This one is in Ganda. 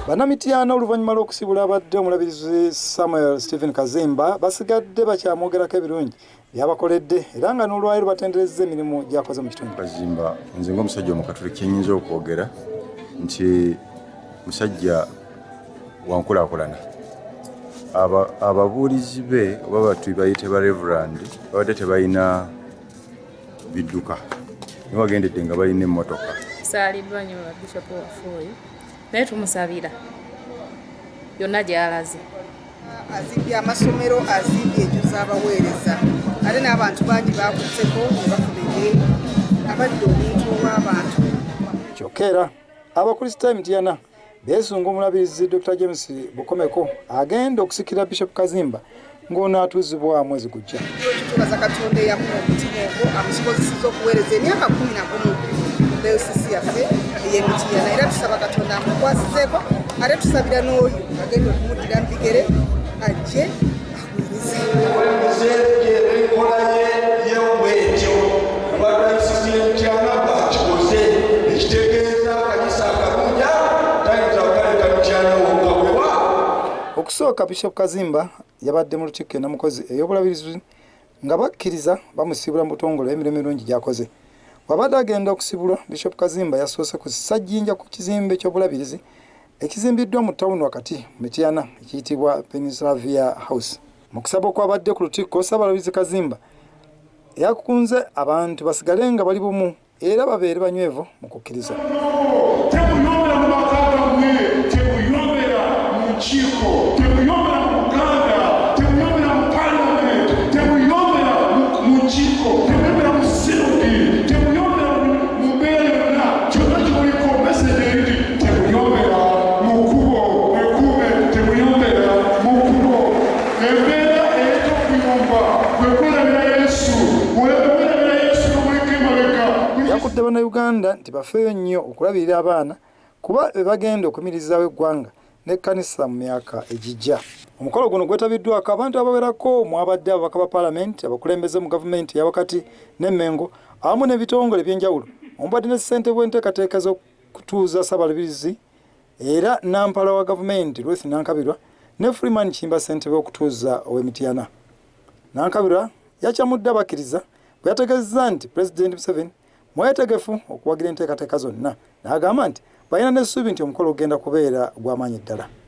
Bannamityana oluvannyuma lw'okusibula abadde omulabirizi Samuel Stephen Kazimba basigadde bakyamwogerako ebirungi byabakoledde era nga n'olwaliro batenderezza emirimu gy'akoze mu kitundu. Kazimba nze ng'omusajja Omukatoliki kyenyinza okwogera nti musajja wankulaakulana. Ababuulizi be oba batubayite ba reverend babadde tebalina bidduka, naye wagendedde nga balina emmotoka. Tusaaliddwa nnyo ba bishopu waffe oyo, naye tumusabira yonna gy'alaze. Azimbye amasomero, azimbye enju z'abaweereza, ate n'abantu bangi bakutteko ne bafuna engeri abadde omuntu ow'abantu. Kyokka era Abakristaayo Mityana beesunga omulabirizi Dr James Bukomeko agenda okusikira Bishop Kazimba ng'ono atuuzibwa mwezi gujja. Tubaza Katonda eyamuwa omutima ogwo amusobozeseza okuweereza emyaka 11 mu dayosisi yaffe ey'Emityana, era tusaba Katonda amukwasizeeko, ate tusabira n'oyo agenda okumuddira mu bigere ajje aweereze. Enkola ye yebwetyo kuba dayosisi y'Emityana bwakikoze ekitegeeza akanisa akalungi tayinza kukaleka Mityana wokka wewa. Okusooka Bishop Kazimba yabadde mu Lutikko e Namukozi ey'obulabirizi nga bakkiriza bamusiibula mu butongole emirimu emirungi gy'akoze. Bw'abadde agenda okusibulwa, Bishop Kazimba yasoose kussa jjinja ku kizimbe ky'obulabirizi ekizimbiddwa mu ttawuni wakati mu Mityana ekiyitibwa Pennsylvania House. Mu kusaba okwabadde ku Lutikko, Ssaabalabirizi Kazimba yakukunze abantu basigale nga bali bumu era babeere banywevu mu kukkiriza. Temuyombera mu maka gammwe, temuyombera mu nkiiko, temuyombera mu Buganda, temuyombera mu Parliament, temuyombera mu nkiiko, temuyombera mu synod, temuyombera mu mbeera yonna, kyonna kyoliko message eri temuyombera mu kkubo, mwekuume, temuyombera mu kkubo. Embeera ereeta okuyomba kwe kwerabira Yesu, werabira Yesu n'omuleka emabega. Yakudde Bannayuganda nti bafeeyo nnyo okulabirira abaana kuba be bagenda okuyimirizaawo eggwanga n'ekkanisa mu myaka egijja. Omukolo guno gwetabiddwako abantu abawerako mwabadde ababaka ba Paalamenti, abakulembeze mu gavumenti eya wakati n'e Mmengo awamu n'ebitongole eby'enjawulo omubadde ne ssentebe w'enteekateeka z'okutuuza Ssaabalabirizi era nampala wa gavumenti Ruth Nankabirwa ne Freeman Kiyimba, ssentebe w'okutuuza ow'Emityana. Nankabirwa yakyamudde abakkiriza bwe yategeezezza nti Pulezidenti Museveni mwetegefu okuwagira enteekateeka zonna, n'agamba nti balina n'essuubi nti omukolo ogenda kubeera gw'amaanyi ddala.